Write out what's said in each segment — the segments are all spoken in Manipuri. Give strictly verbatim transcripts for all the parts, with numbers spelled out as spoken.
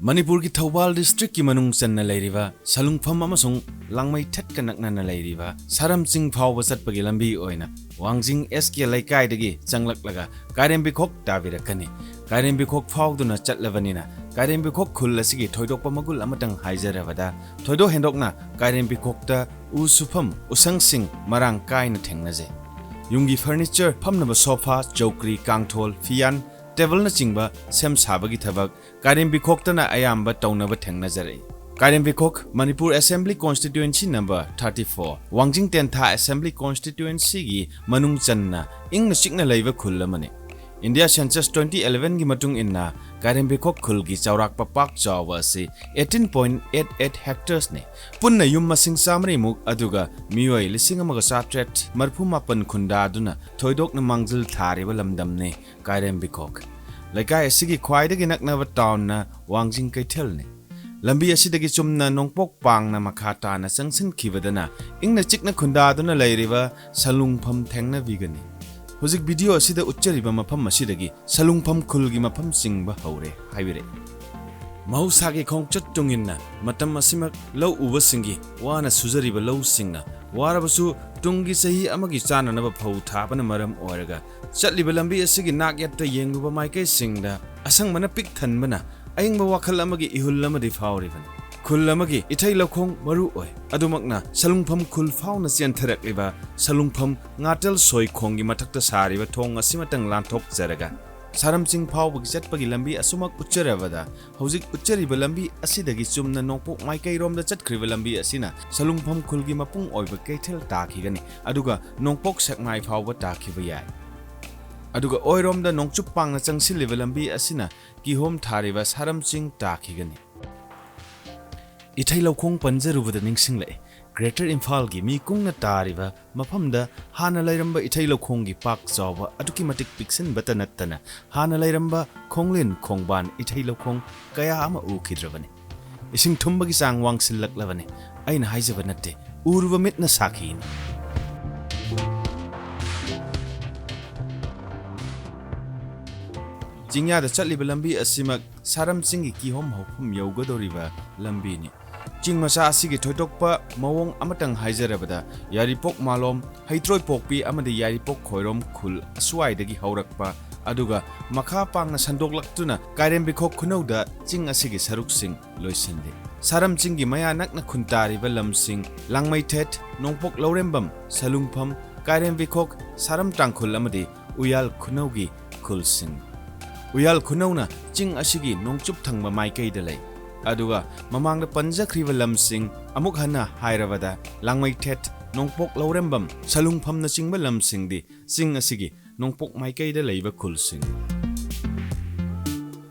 ꯃꯅꯤꯄꯨꯔꯒꯤ ꯊꯧꯕꯥꯜ ꯗꯤꯁꯇ꯭ꯔꯤꯛꯀꯤ ꯃꯅꯨꯡ ꯆꯟꯅ ꯂꯩꯔꯤꯕ ꯁꯂꯨꯡꯐꯝ ꯑꯃꯁꯨꯡ ꯂꯥꯡꯃꯩꯊꯦꯠꯀ ꯅꯛꯅꯅ ꯂꯩꯔꯤꯕ ꯁꯥꯔꯝ ꯆꯤꯡ ꯐꯥꯎꯕ ꯆꯠꯄꯒꯤ ꯂꯝꯕꯤ ꯑꯣꯏꯅ ꯋꯥꯡꯖꯤꯡ ꯑꯦꯁ ꯀꯦ ꯂꯩꯀꯥꯏꯗꯒꯤ ꯆꯪꯂꯛꯂꯒ ꯀꯥꯏꯔꯦꯝꯕꯤꯈꯣꯛ ꯇꯥꯕꯤꯔꯛꯀꯅꯤ꯫ ꯀꯥꯏꯔꯦꯝꯕꯤꯈꯣꯛ ꯐꯥꯎꯗꯨꯅ ꯆꯠꯂꯕꯅꯤꯅ ꯀꯥꯏꯔꯦꯝꯕꯤꯈꯣꯛ ꯈꯨꯜ ꯑꯁꯤꯒꯤ ꯊꯣꯏꯗꯣꯛꯄ ꯃꯒꯨꯟ ꯑꯃꯇꯪ ꯍꯥꯏꯖꯔꯕꯗ, ꯊꯣꯏꯗꯣꯛ ꯍꯦꯟꯗꯣꯛꯅ ꯀꯥꯏꯔꯦꯝꯕꯤꯈꯣꯛꯇ ꯎ ꯁꯨꯐꯝ ꯎꯁꯪꯁꯤꯡ ꯃꯔꯥꯡ ꯀꯥꯏꯅ ꯊꯦꯡꯅꯖꯩ꯫ ꯌꯨꯝꯒꯤ ꯐꯔꯅꯤꯆꯔ, ꯐꯝꯅꯕ ꯁꯣꯐꯥ, ꯆꯧꯀ꯭ꯔꯤ, ꯀꯥꯡꯊꯣꯜ, ꯐꯤꯌꯥꯟ, ꯇꯦꯕꯜꯅꯆꯤꯡꯕ ꯁꯦꯝ ꯁꯥꯕꯒꯤ ꯊꯕꯛ ꯀꯥꯏꯔꯦꯝꯕꯤꯈꯣꯛꯇꯅ ꯑꯌꯥꯝꯕ ꯇꯧꯅꯕ ꯊꯦꯡꯅꯖꯔꯛꯏ꯫ ꯀꯥꯏꯔꯦꯝꯕꯤꯈꯣꯛ Manipur assembly constituency number thirty four, Wangjing Tentha assembly ꯀꯣꯟꯁꯇꯤꯇ꯭ꯌꯨꯑꯦꯟꯁꯤꯒꯤ ꯃꯅꯨꯡ ꯆꯟꯅ ꯏꯪꯅ ꯆꯤꯛꯅ ꯂꯩꯕ ꯈꯨꯜ ꯑꯃꯅꯤ꯫ ꯏꯟꯗꯤꯌꯥ ꯁꯦꯟꯁꯁ ꯇ꯭ꯋꯦꯟꯇꯤ ꯏꯂꯦꯚꯦꯟꯒꯤ ꯃꯇꯨꯡ ꯏꯟꯅ ꯀꯥꯏꯔꯦꯝꯕꯤꯈꯣꯛ ꯈꯨꯜꯒꯤ ꯆꯥꯎꯔꯥꯛꯄ ꯄꯥꯛ ꯆꯥꯎꯕ ꯑꯁꯤ eighteen point eight eight hectaresꯅꯤ꯫ ꯄꯨꯟꯅ ꯌꯨꯝ ꯃꯁꯤꯡ ꯆꯥꯃꯔꯤꯃꯨꯛ, ꯑꯗꯨꯒ ꯃꯤꯑꯣꯏ ꯂꯤꯁꯤꯡ ꯑꯃꯒ ꯆꯥꯇ꯭ꯔꯦꯠ ꯃꯔꯤꯐꯨ ꯃꯥꯄꯟ ꯈꯨꯟꯗꯥꯗꯨꯅ ꯊꯣꯏꯗꯣꯛꯅ ꯃꯥꯡꯖꯤꯜ ꯊꯥꯔꯤꯕ ꯂꯝꯗꯝꯅꯤ ꯀꯥꯏꯔꯦꯝꯕꯤꯈꯣꯛ꯫ ꯂꯩꯀꯥꯏ ꯑꯁꯤꯒꯤ ꯈ꯭ꯋꯥꯏꯗꯒꯤ ꯅꯛꯅꯕ ꯇꯥꯎꯟꯅ ꯋꯥꯡꯖꯤꯡ ꯀꯩꯊꯦꯜꯅꯤ꯫ ꯂꯝꯕꯤ ꯑꯁꯤꯗꯒꯤ ꯆꯨꯝꯅ ꯅꯣꯡꯄꯣꯛ ꯄꯥꯡꯅ ꯃꯈꯥ ꯇꯥꯅ ꯆꯪꯁꯤꯟꯈꯤꯕꯗꯅ ꯏꯪꯅ ꯆꯤꯛꯅ ꯈꯨꯟꯗꯥꯗꯨꯅ ꯂꯩꯔꯤꯕ ꯁꯂꯨꯡꯐꯝ ꯊꯦꯡꯅꯕꯤꯒꯅꯤ꯫ ꯍꯧꯖꯤꯛ ꯚꯤꯗꯤꯑꯣ ꯑꯁꯤꯗ ꯎꯠꯆꯔꯤꯕ ꯃꯐꯝ ꯑꯁꯤꯗꯒꯤ ꯁꯂꯨꯡꯐꯝ ꯈꯨꯜꯒꯤ ꯃꯐꯝ ꯆꯤꯡꯕ ꯍꯧꯔꯦ ꯍꯥꯏꯕꯤꯔꯛꯏ꯫ ꯃꯍꯧꯁꯥꯒꯤ ꯈꯣꯡꯆꯠ ꯇꯨꯡꯏꯟꯅ ꯃꯇꯝ ꯑꯁꯤꯃꯛ ꯂꯧ ꯎꯕꯁꯤꯡꯒꯤ ꯋꯥꯅ ꯁꯨꯖꯔꯤꯕ ꯂꯧꯁꯤꯡꯅ ꯋꯥꯔꯕꯁꯨ ꯇꯨꯡꯒꯤ ꯆꯍꯤ ꯑꯃꯒꯤ ꯆꯥꯅꯅꯕ ꯐꯧ ꯊꯥꯕꯅ ꯃꯔꯝ ꯑꯣꯏꯔꯒ ꯆꯠꯂꯤꯕ ꯂꯝꯕꯤ ꯑꯁꯤꯒꯤ ꯅꯥꯛꯌꯦꯠꯇ ꯌꯦꯡꯂꯨꯕ ꯃꯥꯏꯀꯩꯁꯤꯡꯗ ꯑꯁꯪꯕꯅ ꯄꯤꯛ ꯊꯟꯕꯅ ꯑꯏꯪꯕ ꯋꯥꯈꯜ ꯑꯃꯒꯤ ꯏꯍꯨꯜ ꯑꯃꯗꯤ ꯐꯥꯎꯔꯤꯕꯅꯤ꯫ ꯈꯨꯜ ꯑꯃꯒꯤ ꯏꯊꯩ ꯂꯧꯈꯣꯡ ꯃꯔꯨ ꯑꯣꯏ꯫ ꯑꯗꯨꯃꯛꯅ ꯁꯂꯨꯡꯐꯝ ꯈꯨꯜ ꯐꯥꯎꯅ ꯆꯦꯟꯊꯔꯛꯂꯤꯕ ꯁꯂꯨꯡꯐꯝ ꯉꯥꯇꯦꯜ ꯁꯣꯏꯈꯣꯡꯒꯤ ꯃꯊꯛꯇ ꯁꯥꯔꯤꯕ ꯊꯣꯡ ꯑꯁꯤꯃꯇꯪ ꯂꯥꯟꯊꯣꯛꯆꯔꯒ ꯁꯥꯔꯝ ꯆꯤꯡ ꯐꯥꯎꯕꯒꯤ ꯆꯠꯄꯒꯤ ꯂꯝꯕꯤ ꯑꯁꯨꯃꯛ ꯎꯠꯆꯔꯕꯗ, ꯍꯧꯖꯤꯛ ꯎꯠꯆꯔꯤꯕ ꯂꯝꯕꯤ ꯑꯁꯤꯗꯒꯤ ꯆꯨꯝꯅ ꯅꯣꯡꯄꯣꯛ ꯃꯥꯏꯀꯩꯔꯣꯝꯗ ꯆꯠꯈ꯭ꯔꯤꯕ ꯂꯝꯕꯤ ꯑꯁꯤꯅ ꯁꯂꯨꯡꯐꯝ ꯈꯨꯜꯒꯤ ꯃꯄꯨꯡ ꯑꯣꯏꯕ ꯀꯩꯊꯦꯜ ꯇꯥꯈꯤꯒꯅꯤ, ꯑꯗꯨꯒ ꯅꯣꯡꯄꯣꯛ ꯁꯦꯛꯃꯥꯏ ꯐꯥꯎꯕ ꯇꯥꯈꯤꯕ ꯌꯥꯏ꯫ ꯑꯗꯨꯒ ꯑꯣꯏꯔꯣꯝꯗ ꯅꯣꯡꯆꯨꯞ ꯄꯥꯡꯅ ꯆꯪꯁꯤꯜꯂꯤꯕ ꯂꯝꯕꯤ ꯑꯁꯤꯅ ꯀꯤꯍꯣꯝ ꯊꯥꯔꯤꯕ ꯁꯥꯔꯝ ꯆꯤꯡ ꯇꯥꯈꯤꯒꯅꯤ꯫ ꯏꯊꯩ ꯂꯧꯈꯣꯡ ꯄꯟꯖꯔꯨꯕꯗ ꯅꯤꯡꯁꯤꯡꯂꯛꯏ꯫ ꯒ꯭ꯔꯦꯇꯔ ꯏꯝꯐꯥꯜꯒꯤ ꯃꯤ ꯀꯨꯡꯅ ꯇꯥꯔꯤꯕ ꯃꯐꯝꯗ ꯍꯥꯟꯅ ꯂꯩꯔꯝꯕ ꯏꯊꯩ ꯂꯧꯈꯣꯡꯒꯤ ꯄꯥꯛ ꯆꯥꯎꯕ ꯑꯗꯨꯛꯀꯤ ꯃꯇꯤꯛ ꯄꯤꯛꯁꯤꯟꯕꯇ ꯅꯠꯇꯅ ꯍꯥꯟꯅ ꯂꯩꯔꯝꯕ ꯈꯣꯡꯂꯦꯟ ꯈꯣꯡꯕꯥꯟ ꯏꯊꯩ ꯂꯧꯈꯣꯡ ꯀꯌꯥ ꯑꯃ ꯎꯈꯤꯗ꯭ꯔꯕꯅꯤ꯫ ꯏꯁꯤꯡ ꯊꯨꯝꯕꯒꯤ ꯆꯥꯡ ꯋꯥꯡꯁꯤꯜꯂꯛꯂꯕꯅꯤ꯫ ꯑꯩꯅ ꯍꯥꯏꯖꯕ ꯅꯠꯇꯦ, ꯎꯔꯨꯕ ꯃꯤꯠꯅ ꯁꯥꯈꯤꯅꯤ꯫ ꯆꯤꯡꯌꯥꯗ ꯆꯠꯂꯤꯕ ꯂꯝꯕꯤ ꯑꯁꯤꯃꯛ ꯁꯥꯔꯝ ꯆꯤꯡꯒꯤ ꯀꯤꯍꯣꯝ ꯍꯧꯐꯝ ꯌꯧꯒꯗꯧꯔꯤꯕ ꯂꯝꯕꯤꯅꯤ꯫ ꯆꯤꯡ ꯃꯆꯥ ꯑꯁꯤꯒꯤ ꯊꯣꯏꯗꯣꯛꯄ ꯃꯑꯣꯡ ꯑꯃꯇꯪ ꯍꯥꯏꯖꯔꯕꯗ, ꯌꯥꯏꯔꯤꯄꯣꯛ ꯃꯥꯂꯣꯝ, ꯍꯩꯇ꯭ꯔꯣꯏꯄꯣꯛꯄꯤ ꯑꯃꯗꯤ ꯌꯥꯏꯔꯤꯄꯣꯛ ꯈꯣꯏꯔꯣꯝ ꯈꯨꯜ ꯑꯁ꯭ꯋꯥꯏꯗꯒꯤ ꯍꯧꯔꯛꯄ, ꯑꯗꯨꯒ ꯃꯈꯥ ꯄꯥꯡꯅ ꯁꯟꯗꯣꯛꯂꯛꯇꯨꯅ ꯀꯥꯏꯔꯦꯝꯕꯤꯈꯣꯛ ꯈꯨꯅꯧꯗ ꯆꯤꯡ ꯑꯁꯤꯒꯤ ꯁꯔꯨꯛꯁꯤꯡ ꯂꯣꯏꯁꯤꯜꯂꯤ꯫ ꯁꯥꯔꯝ ꯆꯤꯡꯒꯤ ꯃꯌꯥ ꯅꯛꯅ ꯈꯨꯟꯇꯥꯔꯤꯕ ꯂꯝꯁꯤꯡ ꯂꯥꯡꯃꯩꯊꯦꯠ, ꯅꯣꯡꯄꯣꯛ ꯂꯧꯔꯦꯝꯕꯝ, ꯁꯂꯨꯡꯐꯝ, ꯀꯥꯏꯔꯦꯝꯕꯤꯈꯣꯛ, ꯁꯥꯔꯝ ꯇꯥꯡꯈꯨꯜ ꯑꯃꯗꯤ ꯎꯌꯥꯜ ꯈꯨꯅꯧꯒꯤ ꯈꯨꯜꯁꯤꯡ꯫ ꯎꯌꯥꯜ ꯈꯨꯅꯧꯅ ꯆꯤꯡ ꯑꯁꯤꯒꯤ ꯅꯣꯡꯆꯨꯞ ꯊꯪꯕ ꯃꯥꯏꯀꯩꯗ ꯂꯩ꯫ ꯑꯗꯨꯒ ꯃꯃꯥꯡꯗ ꯄꯟꯖꯈ꯭ꯔꯤꯕ ꯂꯝꯁꯤꯡ, ꯑꯃꯨꯛ ꯍꯟꯅ ꯍꯥꯏꯔꯕꯗ, ꯂꯥꯡꯃꯩꯊꯦꯠ, ꯅꯣꯡꯄꯣꯛ ꯂꯧꯔꯦꯝꯕꯝ, ꯁꯂꯨꯡꯐꯝꯅꯆꯤꯡꯕ ꯂꯝꯁꯤꯡꯗꯤ ꯆꯤꯡ ꯑꯁꯤꯒꯤ ꯅꯣꯡꯄꯣꯛ ꯃꯥꯏꯀꯩꯗ ꯂꯩꯕ ꯈꯨꯜꯁꯤꯡ꯫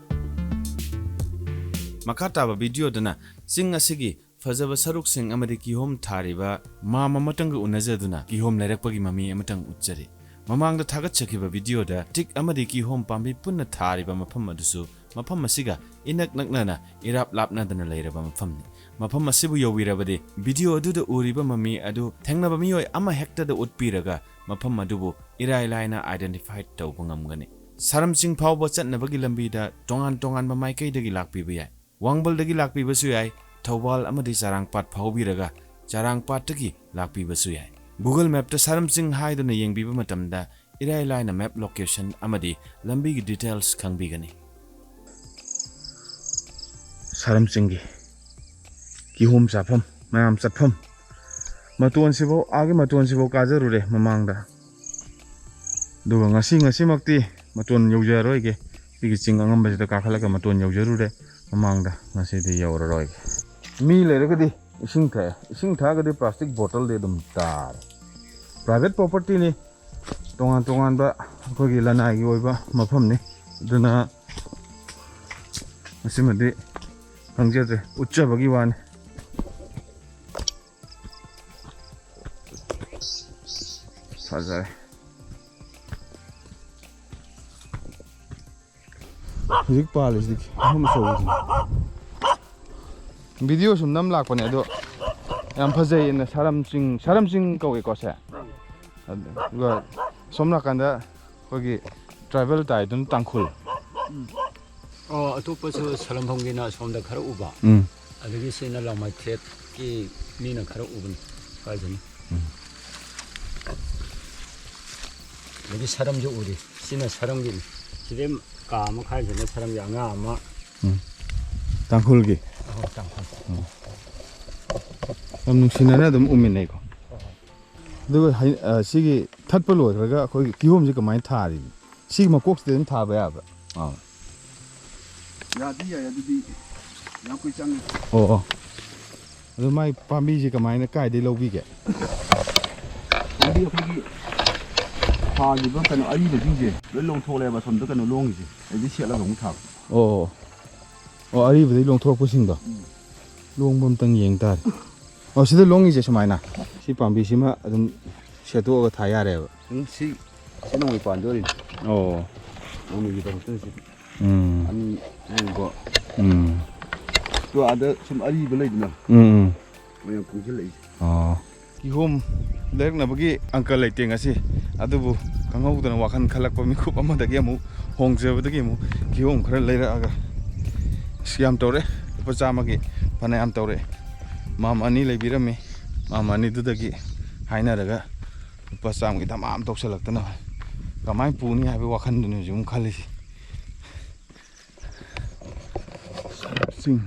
ꯃꯈꯥ ꯇꯥꯕ ꯚꯤꯗꯤꯑꯣꯗꯅ ꯆꯤꯡ ꯑꯁꯤꯒꯤ ꯐꯖꯕ ꯁꯔꯨꯛꯁꯤꯡ ꯑꯃꯗꯤ ꯀꯤꯍꯣꯝ ꯊꯥꯔꯤꯕ ꯃꯥꯝ ꯑꯃꯇꯪꯒ ꯎꯅꯖꯗꯨꯅ ꯀꯤꯍꯣꯝ ꯂꯩꯔꯛꯄꯒꯤ ꯃꯃꯤ ꯑꯃꯇꯪ ꯎꯠꯆꯔꯤ꯫ ꯃꯃꯥꯡꯗ ꯊꯥꯒꯠꯆꯈꯤꯕ ꯚꯤꯗꯤꯑꯣꯗ ꯇꯤꯛ ꯑꯃꯗꯤ ꯀꯤꯍꯣꯝ ꯄꯥꯝꯕꯤ ꯄꯨꯟꯅ ꯊꯥꯔꯤꯕ ꯃꯐꯝ ꯑꯗꯨꯁꯨ ꯃꯐꯝ ꯑꯁꯤꯒ ꯏꯅꯛ ꯅꯛꯅꯅ ꯏꯔꯥꯞ ꯂꯥꯞꯅꯗꯅ ꯂꯩꯔꯕ ꯃꯐꯝꯅꯤ꯫ ꯃꯐꯝ ꯑꯁꯤꯕꯨ ꯌꯧꯕꯤꯔꯕꯗꯤ ꯚꯤꯗꯤꯑꯣ ꯑꯗꯨꯗ ꯎꯔꯤꯕ ꯃꯃꯤ ꯑꯗꯨ ꯊꯦꯡꯅꯕ ꯃꯤꯑꯣꯏ ꯑꯃꯍꯦꯛꯇꯗ ꯎꯠꯄꯤꯔꯒ ꯃꯐꯝ ꯑꯗꯨꯕꯨ ꯏꯔꯥꯏ ꯂꯥꯏꯅ identify ꯇꯧꯕ ꯉꯝꯒꯅꯤ꯫ ꯁꯥꯔꯝ ꯆꯤꯡ ꯐꯥꯎꯕ ꯆꯠꯅꯕꯒꯤ ꯂꯝꯕꯤꯗ ꯇꯣꯉꯥꯟ ꯇꯣꯉꯥꯟꯕ ꯃꯥꯏꯀꯩꯗꯒꯤ ꯂꯥꯛꯄꯤꯕ ꯌꯥꯏ꯫ ꯋꯥꯡꯕꯜꯗꯒꯤ ꯂꯥꯛꯄꯤꯕꯁꯨ ꯌꯥꯏ, ꯊꯧꯕꯥꯜ ꯑꯃꯗꯤ ꯆꯔꯥꯡꯄꯥꯠ ꯐꯥꯎꯕꯤꯔꯒ ꯆꯔꯥꯡꯄꯥꯠꯇꯒꯤ ꯂꯥꯛꯄꯤꯕꯁꯨ ꯌꯥꯏ꯫ Google Mapꯇ ꯁꯥꯔꯝ ꯆꯤꯡ ꯍꯥꯏꯗꯨꯅ ꯌꯦꯡꯕꯤꯕ ꯃꯇꯝꯗ ꯏꯔꯥꯏ ꯂꯥꯏꯅ map location ꯑꯃꯗꯤ ꯂꯝꯕꯤꯒꯤ details ꯈꯪꯕꯤꯒꯅꯤ꯫ ꯁꯥꯔꯝ ꯆꯤꯡꯒꯤ ꯀꯤꯍꯣꯝ ꯆꯥꯐꯝ, ꯃꯌꯥꯝ ꯆꯠꯐꯝ, ꯃꯇꯣꯟꯁꯤꯐꯥꯎ, ꯑꯥꯒꯤ ꯃꯇꯣꯟꯁꯤꯐꯥꯎ ꯀꯥꯖꯔꯨꯔꯦ ꯃꯃꯥꯡꯗ꯫ ꯑꯗꯨꯒ ꯉꯁꯤ, ꯉꯁꯤꯃꯛꯇꯤ ꯃꯇꯣꯟ ꯌꯧꯖꯔꯣꯏꯒꯦ꯫ ꯁꯤꯒꯤ ꯆꯤꯡ ꯑꯉꯝꯕꯁꯤꯗ ꯀꯥꯈꯠꯂꯒ ꯃꯇꯣꯟ ꯌꯧꯖꯔꯨꯔꯦ ꯃꯃꯥꯡꯗ, ꯉꯁꯤꯗꯤ ꯌꯧꯔꯔꯣꯏꯒꯦ꯫ ꯃꯤ ꯂꯩꯔꯒꯗꯤ ꯏꯁꯤꯡ ꯊꯛꯑꯦ, ꯏꯁꯤꯡ ꯊꯛꯑꯒꯗꯤ plastic bottleꯗꯤ ꯑꯗꯨꯝ ꯇꯥꯔꯦ꯫ Private propertyꯅꯤ, ꯇꯣꯉꯥꯟ ꯇꯣꯉꯥꯟꯕ ꯑꯩꯈꯣꯏꯒꯤ ꯂꯅꯥꯏꯒꯤ ꯑꯣꯏꯕ ꯃꯐꯝꯅꯤ꯫ ꯑꯗꯨꯅ ꯃꯁꯤꯃꯗꯤ ꯈꯪꯖꯗ꯭ꯔꯦ, ꯎꯠꯆꯕꯒꯤ ꯋꯥꯅꯤ꯫ ꯐꯖꯔꯦ꯫ ꯍꯧꯖꯤꯛ ꯄꯥꯜꯂꯤꯁꯤꯗꯤ ꯀꯤꯍꯣꯝ ꯑꯆꯧꯕꯗꯨꯅꯤ꯫ ꯚꯤꯗꯤꯑꯣ ꯁꯨꯝ ꯅꯝ ꯂꯥꯛꯄꯅꯦ, ꯑꯗꯣ ꯌꯥꯝ ꯐꯖꯩꯌꯦꯅ, ꯁꯥꯔꯝ ꯆꯤꯡ, ꯁꯥꯔꯝ ꯆꯤꯡ ꯀꯧꯋꯦꯀꯣ ꯁꯦ꯫ ꯑꯗꯨꯒ ꯁꯣꯝ ꯅꯥꯀꯟꯗ ꯑꯩꯈꯣꯏꯒꯤ tribal ꯇꯥꯏꯗꯨꯅ ꯇꯥꯡꯈꯨꯜ꯫ ꯑꯣ, ꯑꯇꯣꯞꯄꯁꯨ ꯁꯂꯝꯐꯝꯒꯤꯅ ꯑꯁꯣꯝꯗ ꯈꯔ ꯎꯕ꯫ ꯎꯝ꯫ ꯑꯗꯒꯤ ꯁꯤꯅ ꯂꯥꯡꯃꯩꯊꯦꯠꯀꯤ ꯃꯤꯅ ꯈꯔ ꯎꯕꯅꯤ ꯁ꯭ꯋꯥꯏꯗꯅ꯫ ꯎꯝ꯫ ꯑꯗꯒꯤ ꯁꯔꯝꯁꯨ ꯎꯔꯤ꯫ ꯁꯤꯅ ꯁꯔꯝꯒꯤꯅꯤ꯫ ꯁꯤꯗꯩ ꯀꯥ ꯑꯃ ꯈꯥꯏꯁꯤꯅ ꯁꯔꯝꯒꯤ ꯑꯉꯥꯡ ꯑꯃ꯫ ꯎꯝ꯫ ꯇꯥꯡꯈꯨꯜꯒꯤ꯫ ꯑꯍꯣꯏ, ꯇꯥꯡꯈꯨꯜ꯫ ꯎꯝ꯫ ꯌꯥꯝ ꯅꯨꯡꯁꯤꯅꯅ ꯑꯗꯨꯝ ꯎꯃꯤꯟꯅꯩꯀꯣ꯫ ꯑꯗꯨꯒ ꯍꯩ-, ꯑ, ꯁꯤꯒꯤ ꯊꯠꯄ ꯂꯣꯏꯈ꯭ꯔꯒ ꯑꯩꯈꯣꯏꯒꯤ ꯀꯤꯍꯣꯝꯁꯤ ꯀꯃꯥꯏꯅ ꯊꯥꯔꯤꯅꯣ? ꯁꯤꯒꯤ ꯃꯀꯣꯛꯁꯤꯗ ꯑꯗꯨꯝ ꯊꯥꯕ ꯌꯥꯕ꯭ꯔꯥ? ꯑꯥ꯫ ꯌꯥꯗꯤ ꯌꯥꯏ, ꯑꯗꯨꯗꯤ ꯌꯥꯝ ꯀꯨꯏ ꯆꯪꯉꯦ꯫ ꯑꯣ, ꯑꯣ꯫ ꯑꯗꯨ ꯃꯥꯏ ꯄꯥꯝꯕꯤꯁꯦ ꯀꯃꯥꯏꯅ, ꯀꯥꯏꯗꯩ ꯂꯧꯕꯤꯒꯦ? ꯄꯥꯝꯕꯤ ꯑꯩꯈꯣꯏꯒꯤ ꯊꯥꯈꯤꯕ ꯀꯩꯅꯣ ꯑꯔꯤꯕꯁꯤꯡꯁꯦ ꯂꯣꯏ ꯂꯧꯊꯣꯛꯂꯦꯕ, ꯑꯁꯣꯝꯗ ꯀꯩꯅꯣ ꯂꯣꯡꯉꯤꯁꯦ, ꯑꯗꯩ ꯁꯦꯠꯂꯒ ꯑꯃꯨꯛ ꯊꯥꯕ꯫ ꯑꯣ, ꯑꯣ꯫ ꯑꯣ, ꯑꯔꯤꯕꯗꯩ ꯂꯣꯡꯊꯣꯔꯛꯄꯁꯤꯡꯗꯣ꯫ ꯎꯝ꯫ ꯂꯣꯡꯕ ꯑꯝꯇꯪ ꯌꯦꯡ ꯇꯥꯔꯦ꯫ ꯑꯣ, ꯁꯤꯗ ꯂꯣꯡꯉꯤꯁꯦ ꯁꯨꯃꯥꯏꯅ꯫ ꯁꯤ ꯄꯥꯝꯕꯤꯁꯤꯃ ꯑꯗꯨꯝ ꯁꯦꯠꯇꯣꯛꯑꯒ ꯊꯥ ꯌꯥꯔꯦꯕ꯫ ꯎꯝ, ꯁꯤ, ꯁꯤ ꯅꯣꯡꯃꯩ ꯄꯥꯟꯗꯣꯔꯤꯅꯤ꯫ ꯑꯣ꯫ ꯅꯣꯡꯃꯩꯒꯤꯗꯃꯛꯇ ꯁꯤ ꯎꯝ꯫ ꯑꯅꯤ ꯂꯣꯡꯕ꯫ ꯎꯝ꯫ ꯇꯣ ꯑꯥꯗ ꯁꯨꯝ ꯑꯔꯤꯕ ꯂꯩꯗꯅ꯫ ꯎꯝ, ꯎꯝ꯫ ꯃꯌꯥꯝ ꯀꯨꯡꯁꯤꯜꯂꯛꯏꯁꯦ꯫ ꯑꯣ꯫ ꯀꯤꯍꯣꯝ ꯂꯩꯔꯛꯅꯕꯒꯤ ꯑꯪꯀ ꯂꯩꯇꯦ ꯉꯁꯤ꯫ ꯑꯗꯨꯕꯨ ꯈꯪꯍꯧꯗꯅ ꯋꯥꯈꯜ ꯈꯜꯂꯛꯄ ꯃꯤꯀꯨꯞ ꯑꯃꯗꯒꯤ ꯑꯃꯨꯛ ꯍꯣꯡꯖꯕꯗꯒꯤ ꯑꯃꯨꯛ ꯀꯤꯍꯣꯝ ꯈꯔ ꯂꯩꯔꯛꯑꯒ, ꯑꯁ, ꯌꯥꯝ ꯇꯧꯔꯦ꯫ ꯂꯨꯄꯥ ꯆꯥꯝꯃꯒꯤ ꯐꯅꯌꯥꯝ ꯇꯧꯔꯛꯑꯦ꯫ ꯃꯥꯝ ꯑꯅꯤ ꯂꯩꯕꯤꯔꯝꯃꯤ꯫ ꯃꯥꯝ ꯑꯅꯤꯗꯨꯗꯒꯤ ꯍꯥꯏꯅꯔꯒ ꯂꯨꯄꯥ ꯆꯥꯝꯃꯒꯤ ꯙꯃꯥ ꯑꯃ ꯇꯧꯁꯜꯂꯛꯇꯅ ꯀꯃꯥꯏꯅ ꯄꯨꯅꯤ ꯍꯥꯏꯕꯒꯤ ꯋꯥꯈꯜꯗꯨꯅꯤ ꯍꯧꯖꯤꯛ ꯑꯃꯨꯛ ꯈꯜꯂꯤꯁꯤ꯫ ꯆꯤꯡ꯫